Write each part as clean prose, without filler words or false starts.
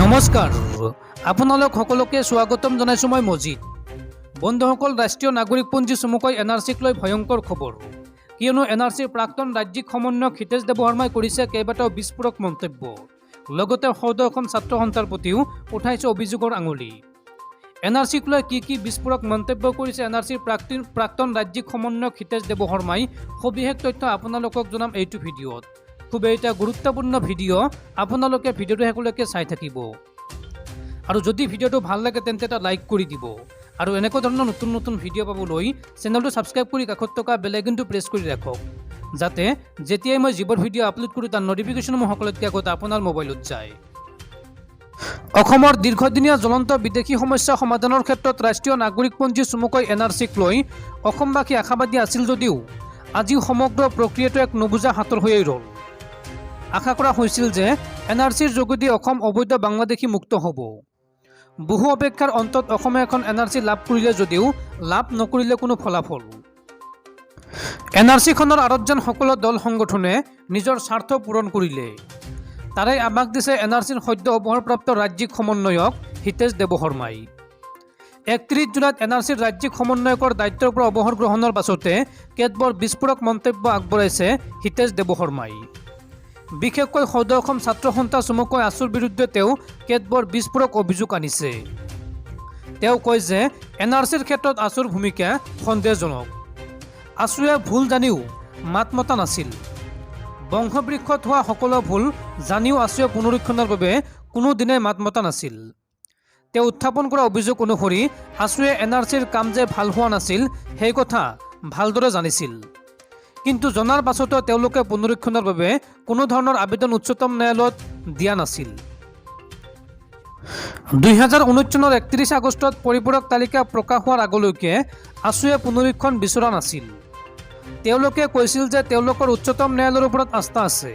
নমস্কাৰ, আপোনালোক সকলোকে স্বাগতম জনাইছোঁ। মই মজিদ। বন্ধুসকল, ৰাষ্ট্ৰীয় নাগৰিকপঞ্জী চমুকৈ এনআৰচিক লৈ ভয়ংকৰ খবৰ। কিয়নো এনআৰচিৰ প্ৰাক্তন ৰাজ্যিক সমন্বয়ক হিতেশ দেৱশৰ্মাই কৰিছে কেইবাটাও বিস্ফোৰক মন্তব্য। লগতে সদৌ অসম ছাত্ৰ সন্থাৰ প্ৰতিও উঠাইছে অভিযোগৰ আঙুলি। এনআৰচিক লৈ কি কি বিস্ফোৰক মন্তব্য কৰিছে এনআৰচিৰ প্ৰাক্তন ৰাজ্যিক সমন্বয়ক হিতেশ দেৱশৰ্মাই, সবিশেষ তথ্য আপোনালোকক জনাম এইটো ভিডিঅ'ত। খুবেই এটা গুৰুত্বপূৰ্ণ ভিডিঅ', আপোনালোকে ভিডিঅ'টো শেষলৈকে চাই থাকিব আৰু যদি ভিডিঅ'টো ভাল লাগে তেন্তে এটা লাইক কৰি দিব আৰু এনেকুৱা ধৰণৰ নতুন নতুন ভিডিঅ' পাবলৈ চেনেলটো ছাবস্ক্ৰাইব কৰি কাষত থকা বেল আইকনটো প্ৰেছ কৰি ৰাখক, যাতে যেতিয়াই মই যিবোৰ ভিডিঅ' আপলোড কৰোঁ তাৰ ন'টিফিকেশ্যনসমূহ সকলোতকৈ আগত আপোনাৰ মোবাইলত যায়। অসমৰ দীৰ্ঘদিনীয়া জ্বলন্ত বিদেশী সমস্যা সমাধানৰ ক্ষেত্ৰত ৰাষ্ট্ৰীয় নাগৰিকপঞ্জী চমুকৈ এনআৰচিক লৈ অসমবাসী আশাবাদী আছিল যদিও আজি সমগ্ৰ প্ৰক্ৰিয়াটো এক নুবুজা সাঁথৰ হৈয়েই ৰ'ল। আশা কৰা হৈছিল যে এনআৰচিৰ যোগেদি অসম অবৈধ বাংলাদেশী মুক্ত হ'ব। বহু অপেক্ষাৰ অন্তত অসমে এখন এনআৰচি লাভ কৰিলে যদিও লাভ নকৰিলে কোনো ফলাফল। এনআৰচিখনৰ আঁৰত যেন সকলো দল সংগঠনে নিজৰ স্বাৰ্থ পূৰণ কৰিলে, তাৰে আভাস দিছে এনআৰচিৰ সদ্য অৱসৰপ্ৰাপ্ত ৰাজ্যিক সমন্বয়ক হিতেশ দেৱশৰ্মাই। 31 জুলাইত এনআৰচিৰ ৰাজ্যিক সমন্বয়কৰ দায়িত্বৰ পৰা অৱসৰ গ্ৰহণৰ পাছতে কেতবোৰ বিস্ফোৰক মন্তব্য আগবঢ়াইছে হিতেশ দেৱশৰ্মাই। বিশেষকৈ সদৌ অসম ছাত্ৰ সন্থা চমুকৈ আছুৰ বিৰুদ্ধে তেওঁ কেতবোৰ বিস্ফোৰক অভিযোগ আনিছে। তেওঁ কয় যে এনআৰচিৰ ক্ষেত্ৰত আছুৰ ভূমিকা সন্দেহজনক। আছুৱে ভুল জানিও মাত মতা নাছিল। বংশবৃক্ষত হোৱা সকলো ভুল জানিও আছুৱে পুনৰীক্ষণৰ বাবে কোনোদিনেই মাত মতা নাছিল। তেওঁ উত্থাপন কৰা অভিযোগ অনুসৰি আছুৱে এনআৰচিৰ কাম যে ভাল হোৱা নাছিল, সেই কথা ভালদৰে জানিছিল। কিন্তু জনাৰ পাছতো তেওঁলোকে পুনৰীক্ষণৰ বাবে কোনো ধৰণৰ আবেদন উচ্চতম ন্যায়ালয়ত দিয়া নাছিল। 2019 চনৰ 31 আগষ্টত পৰিপূৰক তালিকা প্ৰকাশ হোৱাৰ আগলৈকে আছুৱে পুনৰীক্ষণ বিচৰা নাছিল। তেওঁলোকে কৈছিল যে তেওঁলোকৰ উচ্চতম ন্যায়ালয়ৰ ওপৰত আস্থা আছে।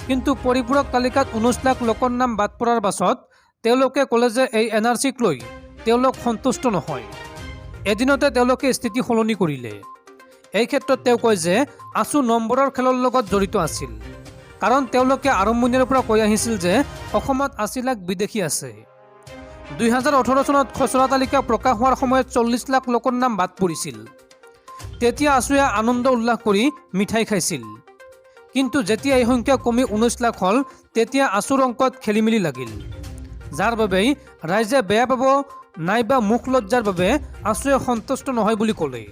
কিন্তু পৰিপূৰক তালিকাত 19 লাখ লোকৰ নাম বাদ পৰাৰ পাছত তেওঁলোকে ক'লে যে এই এনআৰচিক লৈ তেওঁলোক সন্তুষ্ট নহয়। এদিনতে তেওঁলোকে স্থিতি সলনি কৰিলে। এই ক্ষেত্ৰত তেওঁ কয় যে আছু নম্বৰৰ খেলৰ লগত জড়িত আছিল। কাৰণ তেওঁলোকে আৰম্ভণিৰে পৰা কৈ আহিছিল যে অসমত 80 লাখ বিদেশী আছে। 2018 চনত খচৰা তালিকা প্ৰকাশ হোৱাৰ সময়ত 40 লাখ লোকৰ নাম বাদ পৰিছিল। তেতিয়া আছুৱে আনন্দ উল্লাস কৰি মিঠাই খাইছিল। কিন্তু যেতিয়া এই সংখ্যা কমি 19 লাখ হ'ল, তেতিয়া আছুৰ অংকত খেলি মেলি লাগিল। যাৰ বাবেই ৰাইজে বেয়া পাব নাইবা মুখ লজ্জাৰ বাবে আছুৱে সন্তুষ্ট নহয় বুলি ক'লে।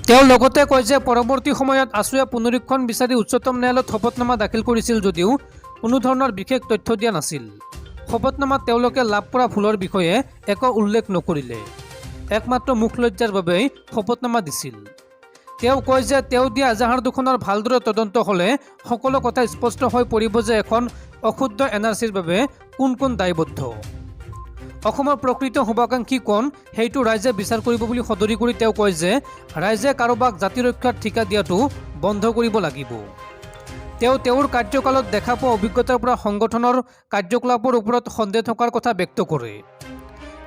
তেওঁ লগতে কয় যে পৰৱৰ্তী সময়ত আছুৱে পুনৰীক্ষণ বিচাৰি উচ্চতম ন্যায়ালয়ত শপতনামা দাখিল কৰিছিল যদিও কোনো ধৰণৰ বিশেষ তথ্য দিয়া নাছিল। শপতনামাত তেওঁলোকে লাভ কৰা ভুলৰ বিষয়ে একো উল্লেখ নকৰিলে। একমাত্ৰ মুখ লজ্জাৰ বাবেই শপতনামা দিছিল। তেওঁ কয় যে তেওঁ দিয়া এজাহাৰ দুখনৰ ভালদৰে তদন্ত হ'লে সকলো কথা স্পষ্ট হৈ পৰিব যে এখন অশুদ্ধ এনআৰচিৰ বাবে কোন কোন দায়বদ্ধ, অসমৰ প্ৰকৃত শুভাকাংক্ষী কোন, সেইটো ৰাইজে বিচাৰ কৰিব বুলি সদৰি কৰি তেওঁ কয় যে ৰাইজে কাৰোবাক জাতি ৰক্ষাৰ ঠিকা দিয়াটো বন্ধ কৰিব লাগিব। তেওঁ তেওঁৰ কাৰ্যকালত দেখা পোৱা অভিজ্ঞতাৰ পৰা সংগঠনৰ কাৰ্যকলাপৰ ওপৰত সন্দেহ থকাৰ কথা ব্যক্ত কৰে।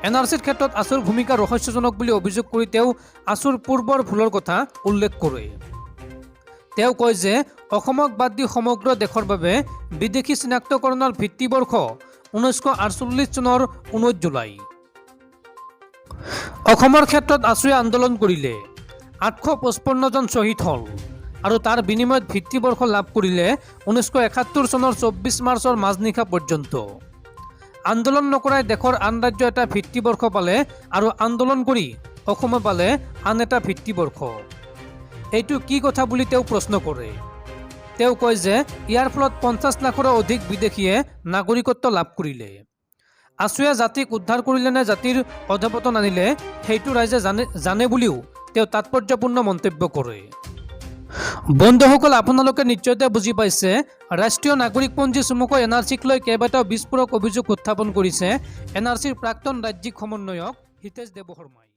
এনআৰচিৰ ক্ষেত্ৰত আছুৰ ভূমিকা ৰহস্যজনক বুলি অভিযোগ কৰি তেওঁ আছুৰ পূৰ্বৰ ভুলৰ কথা উল্লেখ কৰে। তেওঁ কয় যে অসমক বাদ দি সমগ্ৰ দেশৰ বাবে বিদেশী চিনাক্তকৰণৰ ভিত্তিবৰ্ষ 1948 চনৰ 19 জুলাই। অসমৰ ক্ষেত্ৰত আছুৱে আন্দোলন কৰিলে, 855জন শ্বহীদ হ'ল আৰু তাৰ বিনিময়ত ভিত্তিবৰ্ষ লাভ কৰিলে 1971 চনৰ 24 মাৰ্চৰ মাজনিশা পৰ্যন্ত। আন্দোলন নকৰাই দেশৰ আন ৰাজ্য এটা ভিত্তিবৰ্ষ পালে আৰু আন্দোলন কৰি অসমে পালে আন এটা ভিত্তিবৰ্ষ। এইটো কি কথা বুলি তেওঁ প্ৰশ্ন কৰে। তেওঁ কয় যে ইয়াৰ ফলত 50 লাখৰো অধিক বিদেশীয়ে নাগৰিকত্ব লাভ কৰিলে। আছুৱে জাতিক উদ্ধাৰ কৰিলে নে জাতিৰ অধপতন আনিলে, সেইটো ৰাইজে জানে জানে বুলিও তেওঁ তাৎপৰ্যপূৰ্ণ মন্তব্য কৰে। বন্ধুসকল, আপোনালোকে নিশ্চয়তে বুজি পাইছে, ৰাষ্ট্ৰীয় নাগৰিকপঞ্জী চমুকৈ এনআৰচিক লৈ কেইবাটাও বিস্ফোৰক অভিযোগ উত্থাপন কৰিছে এনআৰচিৰ প্ৰাক্তন ৰাজ্যিক সমন্বয়ক হিতেশ দেৱশৰ্মাই।